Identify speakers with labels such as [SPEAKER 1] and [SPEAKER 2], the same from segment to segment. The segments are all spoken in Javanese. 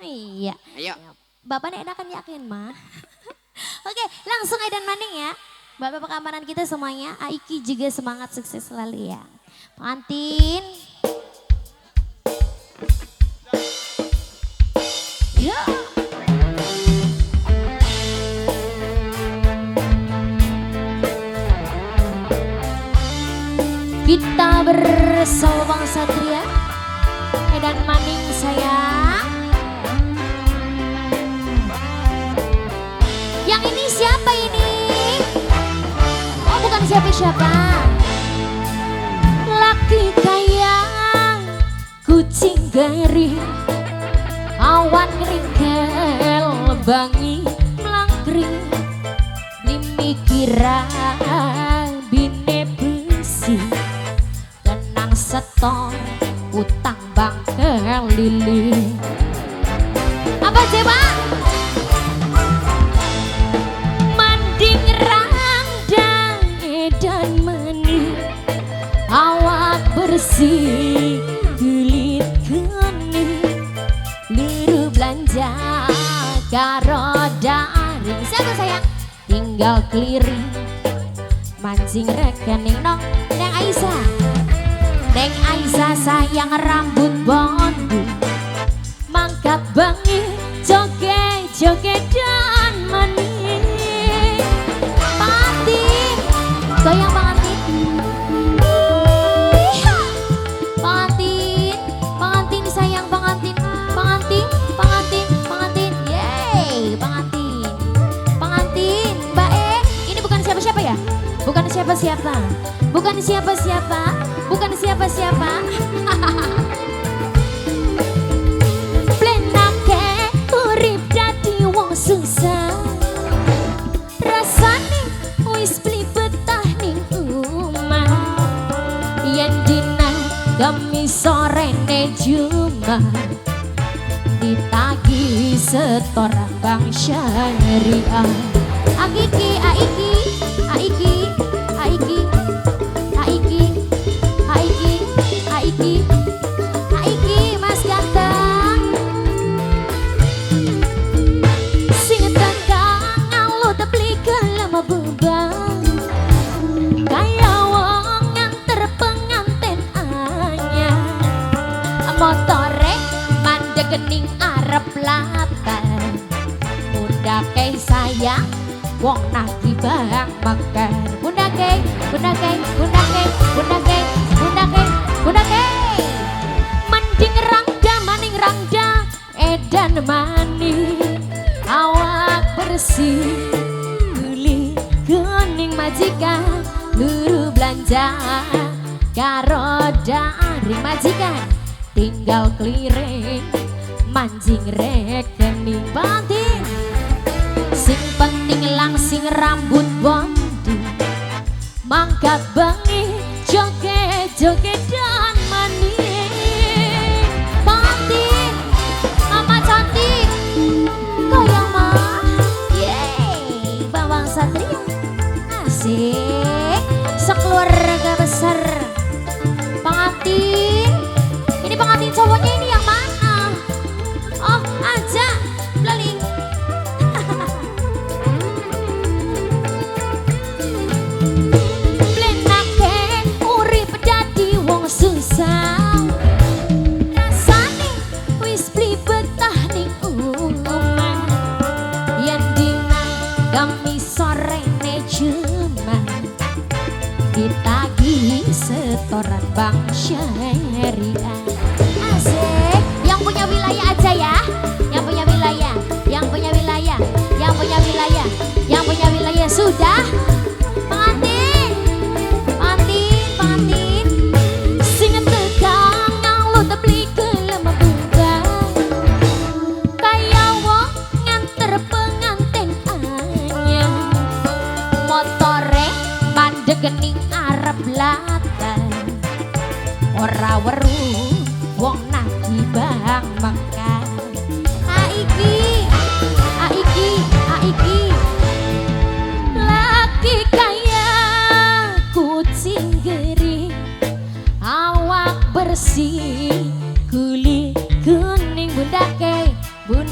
[SPEAKER 1] Iya.
[SPEAKER 2] Ayo.
[SPEAKER 1] Bapak nih enakan yakin mah. Oke, langsung edan maning ya. Bapak keamanan kita semuanya, Aiki juga semangat sukses selalu ya. Pengantin. Ya. Kita bersama Bang Satria, edan maning sayang. Yang ini siapa ini? Oh bukan siapa-siapa. Laki kaya kucing garing, awan ringkel bangi melangkring, dimikira bine besi, kenang setor utang bank lili. Apa coba? Manding randang edan meni, awak bersih kulit kuning, liru belanja karo daring. Siapa sayang? Tinggal keliring mancing rekening nong. Neng Aisyah, Neng Aisyah sayang rambut bondu, mangkat bengi joget joget dan meni. Pengantin, goyang pengantin. Pengantin, pengantin sayang pengantin, pengantin, pengantin, pengantin, yeay, pengantin, pengantin, Mbak E, ini bukan siapa-siapa ya? Bukan siapa-siapa, bukan siapa-siapa, bukan siapa-siapa. Plenake urip dadi wong susah, rasane wis beli betah ning omah. Yen dina Kamis sorene Jumat ditagih setoran bank syariah. Akiki, aiki, aiki, aiki, aiki, aiki, aiki, aiki, Mas ganteng. Sing tekan ngalut beli gelem beban, kaya wong nganter pengantin anyar, motore mandek ning arep latar, mundake sayang wong nagih bang mekar. Mundake, mundake, mundake, mundake, mundake, mundake. Mending rangda maning rangda edan maning, awak bersih kulit kuning, majikan luru belanja karo daring, majikan tinggal kliring mancing rekening. Pengantin sing penting langsing rambut bondi, mangkat bengi joget joget dan mani. Pengantin mama cantik goyang ma, yeay, Bambang Satria asik, sekeluarga besar. Pengantin, ini pengantin cowoknya ini yang mana? Oh aja beling. Plenake urip dadi wong susah, rasane wis beli betah ning omah. Yen dina Kamis sorene Jumat ditagih setoran bank syariah. Asik, yang punya wilayah aja ya, yang punya wilayah, yang punya wilayah, yang punya wilayah, yang punya wilayah sudah. Pengantin, pengantin, pengantin, sing tekan ngalut beli gelem bunga, kaya wong nganter pengantin anyar, motore mandek ning arep latar, ora weruh wong nagih bang mekar. Aiki, aiki, aiki, laki kaya kucing gering, awak bersih kulit kuning, bundake, bundake.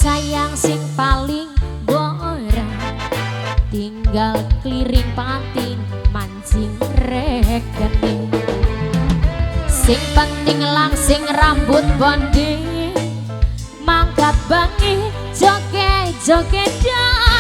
[SPEAKER 1] Sayang sing paling boran, tinggal clearing pengantin mancing rekening. Sing penting langsing rambut bonding, mangkat bengi joget joget.